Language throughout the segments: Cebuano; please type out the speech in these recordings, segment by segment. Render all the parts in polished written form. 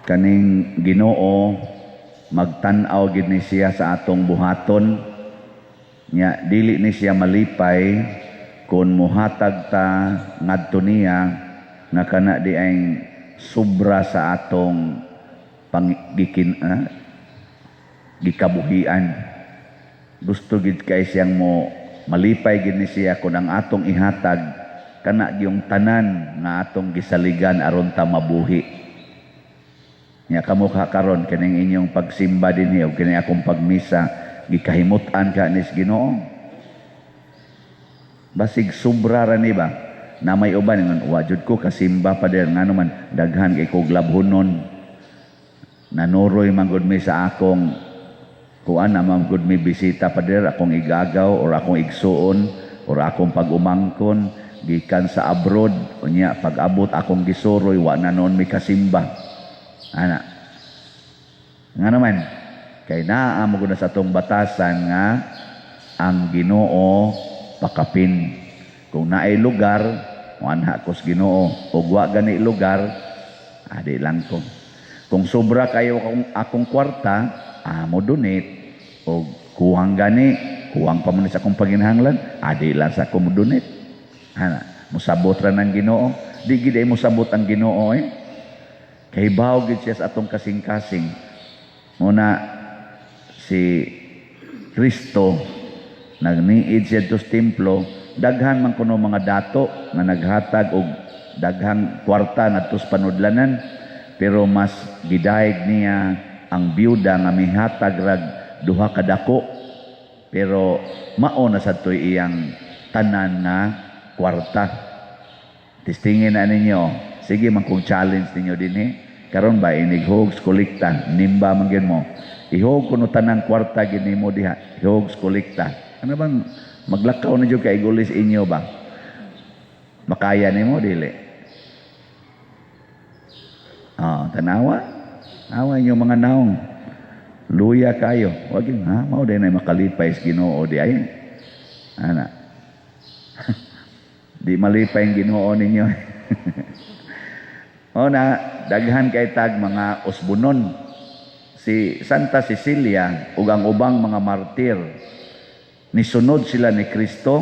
Kaning Ginoo, magtan-aw gid ni siya sa atong buhaton. Nya dili ni siya malipay kung muhatag ta ngadto niya nga kana di ay sobra sa atong panggikin gikabuhian. Gusto gid kay siyang mo malipay gid ni siya kung ang atong ihatag kana gyung tanan nga atong gisaligan aron ta mabuhi. Nya kamo ka karon, kining inyong pagsimba dinhi ug kini akong pagmisa, gikahimut-an ka nis Ginoo. Basig sobra ra ni ba? Na may uban ingon, "Wa jud ko kasimba, pader, ngano man daghan kay kog labhonon. Nanuroy man gud mi sa akong kuan, na man gud mi bisita, pader, akong igagaw or akong igsuon or akong pag-umangkon gikan sa abroad. Unya pag abot akong gisuroy, wa na noon mi kasimba." Ana nga naman kay naa mo gud na sa atong batasan nga ang Ginoo pakapin. Kung naay lugar, muanha ko sa Ginoo, ug wa gani lugar, adi lang ko. Kung sobra kayo akong kwarta, mo donate, og kuwang gani, kuwang pa man sa akong paginahanglan, adi lang sa ako mo donate. Ana musabot ra ng Ginoo. Di gid ay musabot ang Ginoo eh. Kay baw gid siya sa atong kasing-kasing. Muna si Kristo, nagniid siya sa templo, daghan man kuno mga dato nga naghatag og daghang kwarta ngadto sa panudlanan, pero mas gidayeg niya ang byuda nga mihatag rag duha ka dako, pero mao na sadtoy iyang tanan nga kwarta. Testingin na ninyo. Sige man, kung challenge ninyo dinhi karon ba, inighog kolekta, nimba man gyud mo, ihog kuno tanang kwarta gid nimo diha, ihog kolekta. Ano bang maglakaw na jud kay igulis inyo ba? Makaya nimo dili? Ah, tanawa. Awa inyo mga naong. Luya kayo. Wag yun, ha? Mao din ay makalipay sa Ginoo di ay. Ana. Di malipay ang Ginoo ninyo. O na, daghan kay tag mga usbunon. Si Santa Cecilia ug ang ubang mga martir, nisunod sila ni Kristo,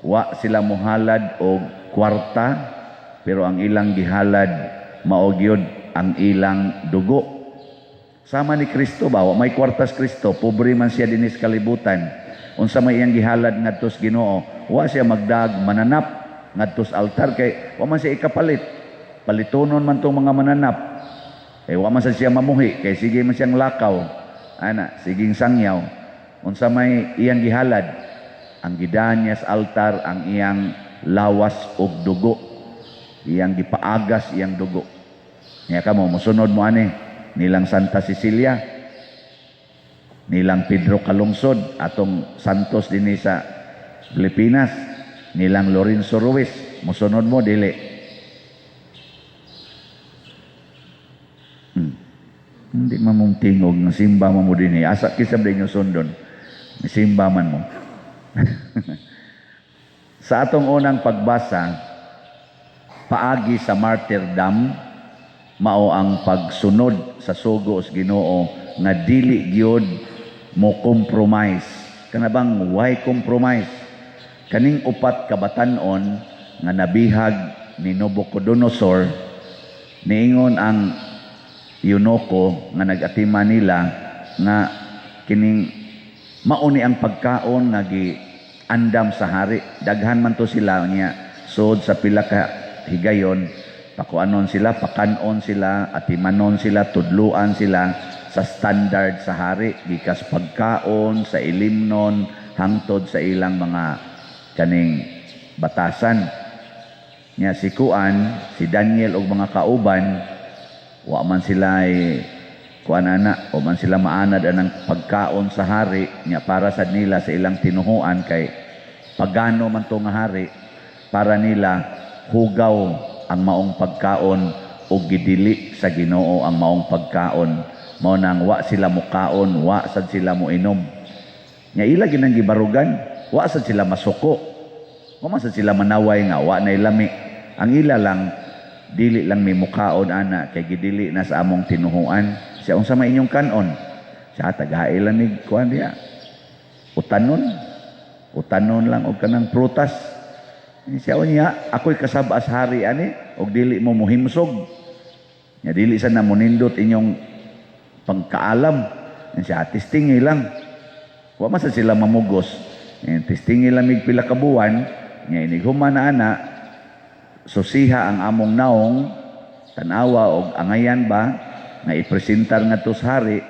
wa sila muhalad og kwarta, pero ang ilang gihalad mao gyud ang ilang dugo. Sama ni Kristo ba, wa may kwartas Kristo, pobre man siya dinis kalibutan. Unsa may iyang gihalad ngadto sa Ginoo? Wa siya magdag mananap ngadto sa altar kay wa man siya ikapalit. Palitonon man tong mga mananap. Eh wa man sa siya mamuhi kay sige man siyang lakaw. Ana, siging sangyaw. Unsa may iyang gihalad? Ang gidaan niya sa altar ang iyang lawas ug dugo. Iyang gipagas iyang dugo. Nya kamo, mosunod mo ani nilang Santa Cecilia, nilang Pedro Calungsod, atong santos dinhi sa Pilipinas, nilang Lorenzo Ruiz, mosunod mo dili? Hindi man mong tingog nga simba mo mo dinhi. Asa kinsa ba inyo sundon? Simba man mo. Sa atong unang pagbasa, paagi sa martyrdom mao ang pagsunod sa sugo sa Ginoo nga dili gyud mo compromise. Kana bang why compromise? Kaning upat ka batan-on nga nabihag ni Nabucodonosor, niingon ang eunuko nga nag-atima nila nga kining mao ni ang pagkaon nga giandam sa hari. Daghan man to sila niya, sud sa pila ka higayon, pakuanon sila, pakanon sila, atimanon sila, tudluan sila sa standard sa hari, gikas pagkaon, sa ilimnon, hangtod sa ilang mga kaning batasan. Nya si kuan, si Daniel ug mga kauban, wa man sila ay kuan ana, wa man sila maanad anang pagkaon sa hari. Nya para sad nila sa ilang tinuhuan, kay pagano man to nga hari, para nila hugaw ang maong pagkaon ug gidili sa Ginoo ang maong pagkaon. Mao nang wa sila mukaon, wa sad sila moinom. Nya ila ginang gibarugan, wa sad sila masuko. Wa man sad sila manaway nga wa nay lami. Ang ila lang Dili lang mi mukaon ana kay gidili na sa among tinuhuan. Siya, unsa may inyong kanon? Siya, tagail lang ni kuan diya. Utanon. Utanon lang og kanang prutas. Siya, unya, ako'y kasab-as hari ani og dili mo muhimsog. Nya dili sa na monindot inyong pagkaalam. Siya, testingi lang. Wa man sa sila mamugos. Testingi lang mig pila ka buwan, nya inig human na ana, susiha ang among naong, tanawa og angayan ba nga ipresentar ngadto sa hari.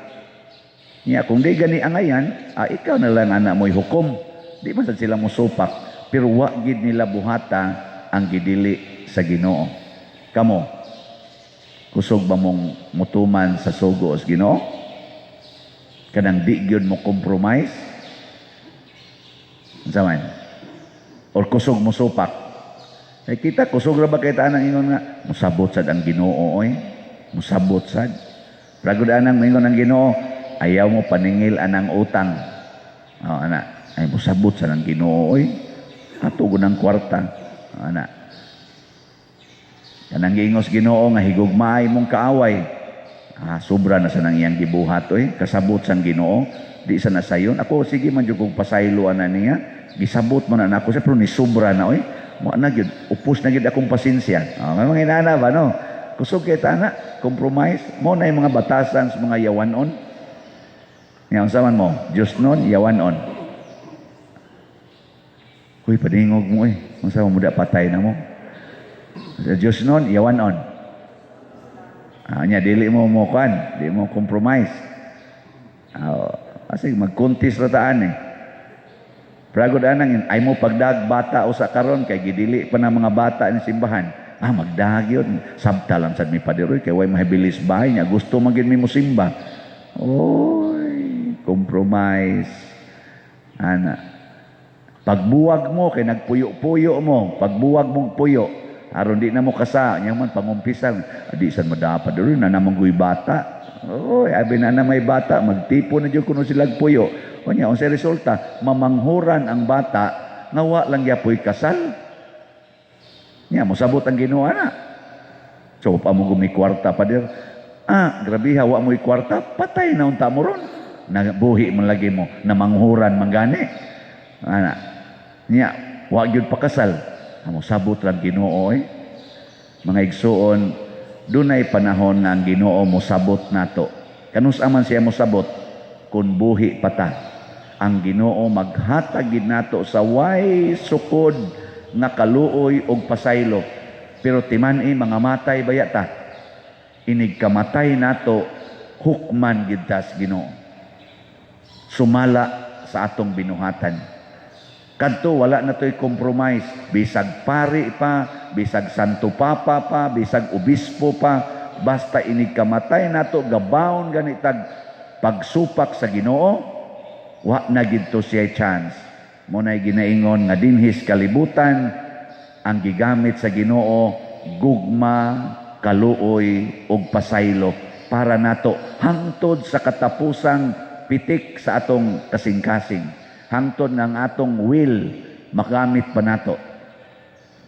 Nya kung di gani angayan, ikaw na lang ana mo'y hukom. Di man sad sila mosupak, pero wa gid nila buhata ang gidili sa Ginoo. Kamo, kusog ba mong mutuman sa sugo sa Ginoo? Kanang di gyud mo compromise? Unsa man? Or kusog mo supak? Ay kita, kusog ra ba kay tanang ingon nga musabot sad ang Ginoo oy? Musabot sad. Pragod anang moingon ang Ginoo, ayaw mo paningil anang utang. Oh, ana, ay musabot sad ang Ginoo oy. Ato gud ang kwarta. Oh, ana. Kanang giingos Ginoo nga higugmaay mong kaaway. Ah, sobra na sa nang iyang gibuhat oy. Kasabot sang Ginoo. Di sa nasayon. Ako sige man jud kog pasaylo ana niya. Gisabot mo na nako siya pero ni sobra na oy. Mo na gyud, upos na gyud akong pasensya. Oh, may mga inana ba, no? Kusog kay tana, compromise mo na yung mga batasan sa mga yawanon. Nga unsa man mo? Diyos nun, yawanon. Huy, padingog mo eh. Unsa mo muda, patay na mo. Sa Diyos nun, yawanon. Ah, nya dili mo mo kwan, di mo compromise. Ah, kasi magkuntis ra taan eh. Pragod anang ay mo pagdag bata usa karon kay gidili pa na mga bata ni simbahan. Ah, magdag yun. Sabta lang sad mi paderoy kay way mahibilis bahay niya. Gusto man gyud mi mosimba. Oy, compromise. Ana. Pagbuwag mo kay nagpuyo-puyo mo, pagbuwag mong puyo, aron di na mo kasa, nya man pangumpisa, di san mo dapat diri na namang guy bata. Oy, abi na na may bata, magtipo na jud kuno sila puyo. Unya, unsay resulta? Mamanghuran ang bata nga wa lang gyapoy kasal. Nya mosabot ang Ginoo ana. So pa mo gumi kwarta, pader. Ah, grabe ha, wa mo'y kwarta, patay na unta mo ron. Nabuhi man lagi mo, namanghuran man gani. Ana. Nya, wa gyud pakasal. Amo sabot lang Ginoo eh. Mga igsuon, dunay panahon nga ang Ginoo mosabot nato. Kanus man siya mosabot kun buhi pa ta. Ang Ginoo maghatag gid nato sa way sukod nga kaluoy og pasaylo. Pero timan-i mga matay baya ta. Inig kamatay nato, hukman gid ta sa Ginoo. Sumala sa atong binuhatan. Kadto wala na to'y compromise. Bisag pari pa, bisag Santo Papa pa, bisag obispo pa, basta inig kamatay nato gabaon ganitag pagsupak sa Ginoo, wa na gidto siya chance. Mo na'y ginaingon nga dinhis kalibutan ang gigamit sa Ginoo, gugma, kaluoy ug pasaylo para nato hangtod sa katapusang pitik sa atong kasing-kasing. Hangtod ng atong will magamit pa nato.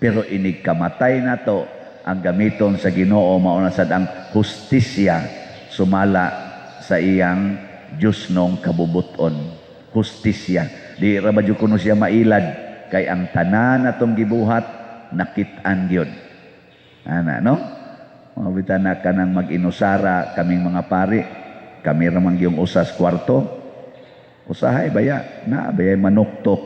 Pero inig kamatay nato, ang gamiton sa Ginoo mao na sad ang hustisya sumala sa iyang Diyosnong kabubuton. Hustisya. Di ra ba jud kuno siya mailad kay ang tanan atong gibuhat nakit-an gyud. Ana, no? Mga bitana kanang mag-inusara kaming mga pari, kami ra man gyung usas kwarto. Usahay baya, na baya manuktok.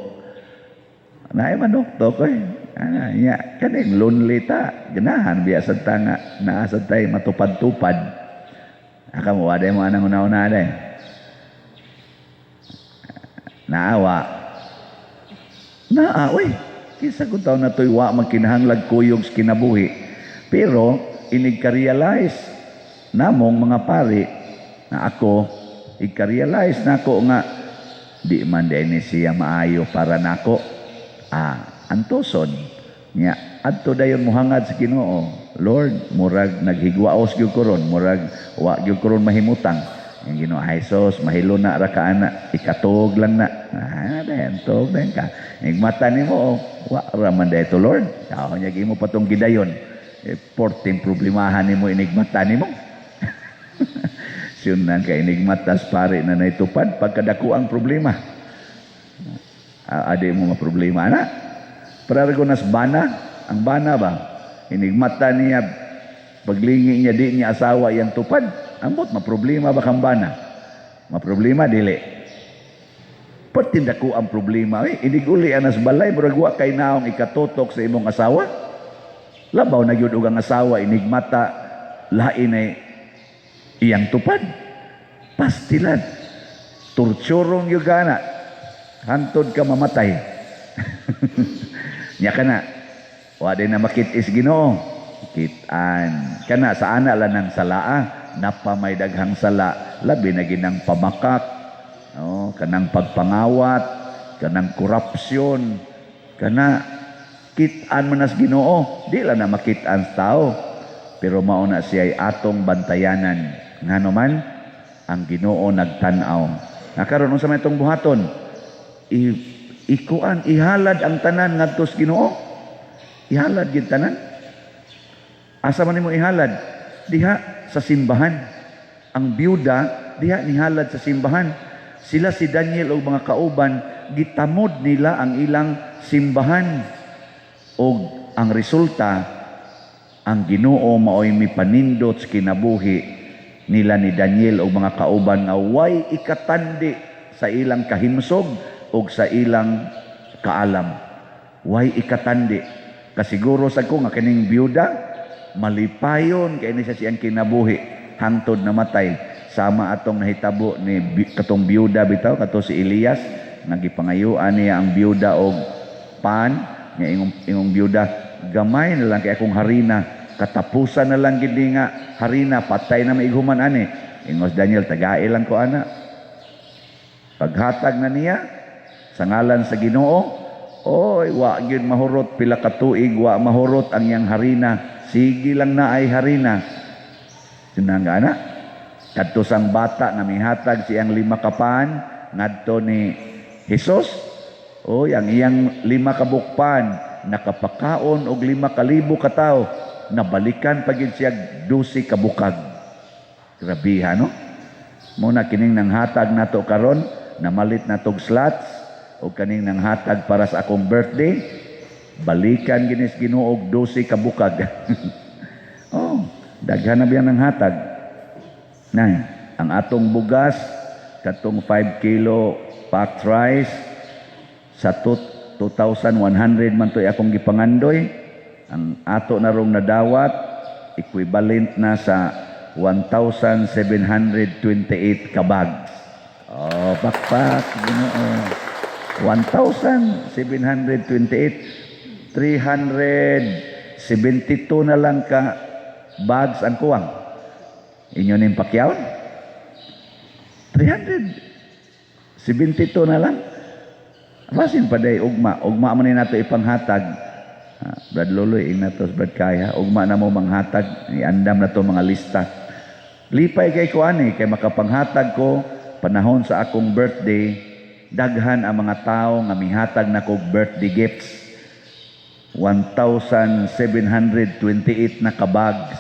Naay manuktok oy. Ana nya kaning lonely ta, ganahan biya sad ta nga naa sad tay matupad-tupad. Aka mo waday mo anang una-una day. Naawa. Naa, uy. Kinsa kung taon na to'y wa magkinahanglag kuyog sa kinabuhi. Pero, inig ka-realize namong mga pari na ako, ika-realize nako nga di man din siya maayo para nako. Ah, antoson. Nya, adto dayon mohangad sa Ginoo. Lord, murag naghigwaos gyud ko ron, murag wa gyud ko ron mahimutang. Ang Ginoo, ay sos, mahilo na ra ka ana, ikatog lang na. Ah, dayon tog dayon ka. Igmata nimo, oh, wa ra man dayto, Lord. Kao nya gimo patong gidayon. Eh, porting problemahan nimo inigmata nimo. Siyunan ka inigmatas pare na naitupad pagkadako ang problema. Ah, adi mo maproblema na. Pero nas bana, ang bana ba? Inigmata niya, paglingi niya, di niya asawa iyang tupad. Ambot, maproblema ba kang bana? Maproblema, dili. Perting dako ang problema. Eh, iniguli anas balay, murag wa kay naong ikatutok sa imong asawa. Labaw na gyud og ang asawa inigmata lain ay iyang tupad. Pastilan. Torturong gyud kana. Hantod ka mamatay. Nya kana. Wa din na makit-is Ginoo. Kitaan. Kana sa ana lang ng salaa, napa may daghang sala, labi na ginang pamakak, no, kanang pagpangawat, kanang korupsyon, kana kitaan man nas Ginoo, di lang na makitaan sa tao. Pero mao na siya ay atong bantayanan. Ngano man ang Ginoo nagtan-aw. Nakaron unsa may itong buhaton? Ikuan ihalad ang tanan ngadto sa Ginoo. Ihalad gid tanan. Asa man nimo ihalad? Diha sa simbahan. Ang byuda diha nihalad sa simbahan. Sila si Daniel og mga kauban, gitamod nila ang ilang simbahan. Og ang resulta, ang Ginoo maoy mipanindot sa kinabuhi nila ni Daniel og mga kauban nga way ikatandi sa ilang kahimsog og sa ilang kaalam. Way ikatandi. Kasiguro sa ko nga kining byuda malipayon kay ni siya siyang kinabuhi hangtod namatay, sama atong nahitabo ni katong byuda bitaw, kato si Elias nga gipangayuan niya ang byuda og pan nga ingong byuda, "Gamay na lang kay akong harina, katapusan na lang gid ni nga harina, patay na maighuman ani." Ingos Daniel, "Tagai lang ko ana." Paghatag na niya sa ngalan sa Ginoo, oy, wa gyud mahurot pila ka tuig, wa mahurot ang iyang harina, sige lang na ay harina. Sinangga ana kadto sang bata nga mihatag siyang 5 ka pan ngadto ni Hesus. Oy, ang iyang 5 ka bukpan nakapakaon og 5,000 ka tawo, nabalikan pa gid siya 12 ka bukag. Grabe ha, no? Muna kining nanghatag nato karon, namalit na tog slots o kaning nanghatag para sa akong birthday, balikan ginis Ginoo og 12 ka bukag. Oh, daghan na biyan ng hatag. Nay, ang atong bugas, katong 5 kilo packed rice sa 2,100 man to'y akong gipangandoy. Ang ato na rong nadawat, equivalent na sa 1,728 ka bags. Oh, pakpak, Ginoo. 1,728. 372 na lang ka bags ang kuwang. Inyo ning pakyaon? 372 na lang. Basin pa day ugma. Ugma man ni nato ipanghatag. Ah, Brad Loloy, ing nato Brad Kaya. Ugma na mo manghatag. Iandam na to mga lista. Lipay kay ko ani kay makapanghatag ko panahon sa akong birthday, daghan ang mga tao nga mihatag na kog birthday gifts. 1,728 na kabags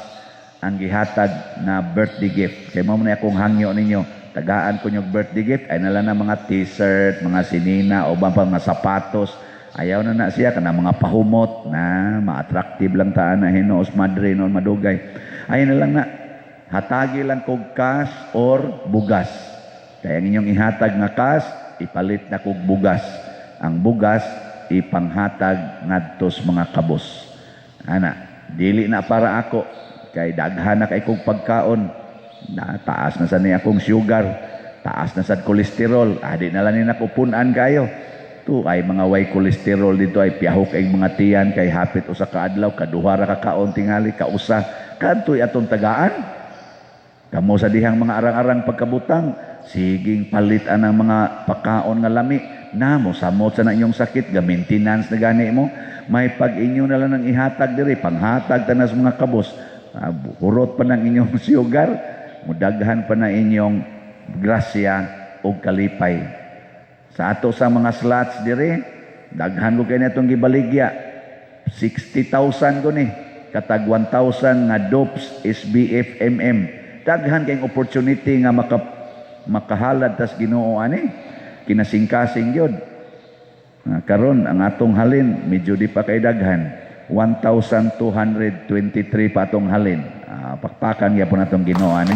ang gihatag na birthday gift. Kay mao man akong hangyo ninyo, tagaan ko nyog birthday gift ay nala na mga T-shirt, mga sinina o pa mga sapatos. Ayaw na na siya kana mga pahumot na ma-attractive lang taan na hinuos madre noon madugay. Ay na lang na hatagi lang kog cash or bugas. Kaya ang inyong ihatag nga cash, ipalit na kog bugas. Ang bugas ipanghatag ngadto sa mga kabos. Ana, dili na para ako kay daghan na kay kog pagkaon. Na taas na sa ni akong sugar, taas na sad kolesterol. Ah, di na lang ni nakupunan kayo. Tu ay mga way kolesterol dito ay piyahok ay mga tiyan kay hapit usa ka adlaw, kaduha ra ka kaon tingali, kausa kadtoy atong tagaan. Kamo sa dihang mga arang-arang pagkabutang, siging palit anang mga pakaon nga lami, namo samot sa na inyong sakit, ga maintenance na gani mo, may pag inyo na lang ang ihatag diri, panghatag tanas mga kabos, ah, hurot pa ng inyong sugar, mudaghan pa na inyong grasya o kalipay. Sa ato sa mga slots diri, daghan ko kay natong gibaligya, 60,000 ko ni. Katag 1,000 nga dopes SBF MM. Daghan kayong opportunity nga makahalad tas Ginoo ani. Kinasingkasing gyud. Karon ang atong halin medyo di pa kay daghan. 1,223 pa atong halin. Pakpakan gyapon atong Ginoo ani.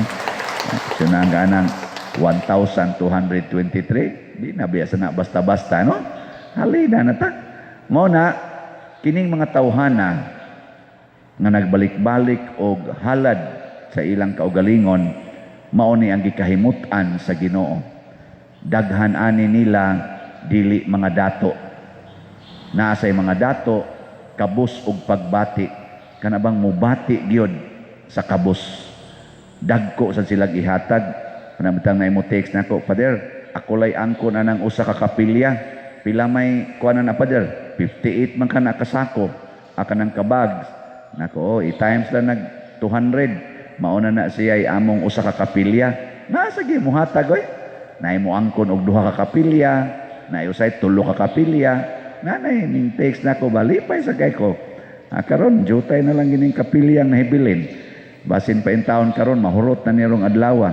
So na ang ganang 1,223, di na biya na basta-basta, no? Halina na ta. Mao na kining mga tawhana nga nagbalik-balik og halad sa ilang kaugalingon, mao ni ang gikahimut-an sa Ginoo. Daghan ani nila dili mga dato. Naa say mga dato kabus og pagbati, kana bang mubati gyud sa kabus. Dagko sa silag ihatag. Panabitang na imo text nako, "Father, ako lay angkon anang usa ka kapilya. Pila may kuan na, Father?" 58 man kana kasako. Aka ng kabag. Nako, oh, i-times lang nag 200. Mauna na siya ay among usa ka kapilya. Nasa gi muhatag oy. Naay mo angkon og duha ka kapilya, naay usay tulo ka kapilya. Nanay ning text nako, balipay sa kay ko. Karon jutay na lang gining kapilyang nahibilin. Basin pa in taon karon mahurot na nirong adlaw.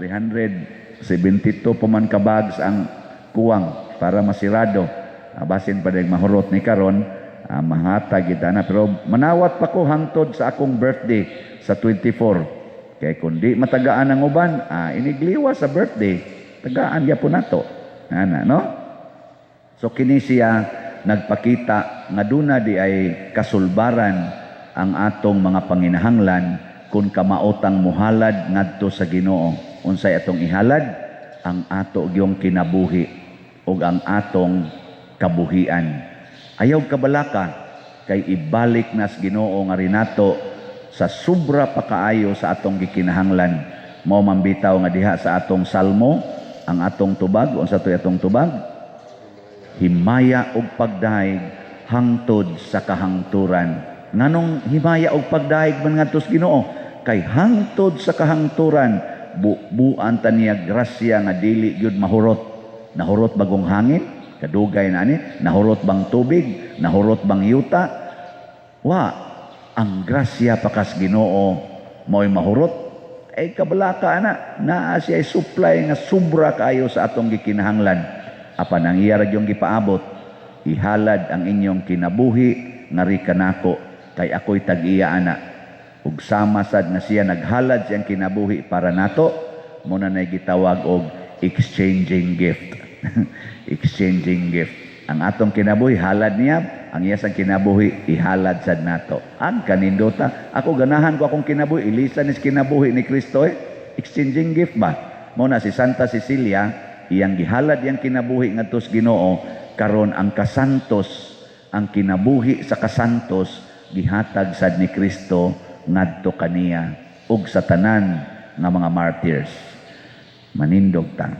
372 pa man ka bags ang kuwang para masirado. Basin pa dahil mahurot ni karon, mahatag kita na. Pero manawat pa ko hangtod sa akong birthday sa 24. Kay kung di matagaan ang uban, inigliwa sa birthday, tagaan gyapon nato. Ana, no? So kini siya nagpakita nga duna di ay kasulbaran ang atong mga panginahanglan kung kamaotang muhalad ngadto sa Ginoo. Unsay atong ihalad? Ang ato gyung kinabuhi ug ang atong kabuhian. Ayaw kabalaka kay ibalik nas Ginoo nga rinato sa sobra pa kaayo sa atong gikinahanglan. Mao man bitaw nga diha sa atong salmo, ang atong tubag, unsa to'y atong tubag? Himaya og pagdahig hangtod sa kahangturan. Nganong himaya og pagdahig man ngadto sa Ginoo? Kay hangtod sa kahangturan, bubuan ta niya grasya nga dili gyud mahurot. Nahurot bagong hangin? Kadugay na ani. Nahurot bang tubig? Nahurot bang yuta? Wa. Ang grasya pakas Ginoo mao'y mahurot. Ay kabalaka na, naa siya supply nga sobra kaayo sa atong gikinahanglan. Apan ang iya ra gyung gipaabot, ihalad ang inyong kinabuhi ngari kanako kay ako'y tag-iya ana. Ug sama sad nga siya naghalad siyang kinabuhi para nato, mo na nay gitawag og exchanging gift. Exchanging gift. Ang atong kinabuhi halad niya, ang iya sang kinabuhi ihalad sad nato. Ang kanindota, ako ganahan ko akong kinabuhi, ilisan is kinabuhi ni Kristo eh. Exchanging gift ba? Mo na si Santa Cecilia, iyang gihalad iyang kinabuhi ngadto sa Ginoo, karon ang kasantos, ang kinabuhi sa kasantos gihatag sad ni Kristo ngadto kaniya ug sa tanan nga mga martyrs. Manindog ta.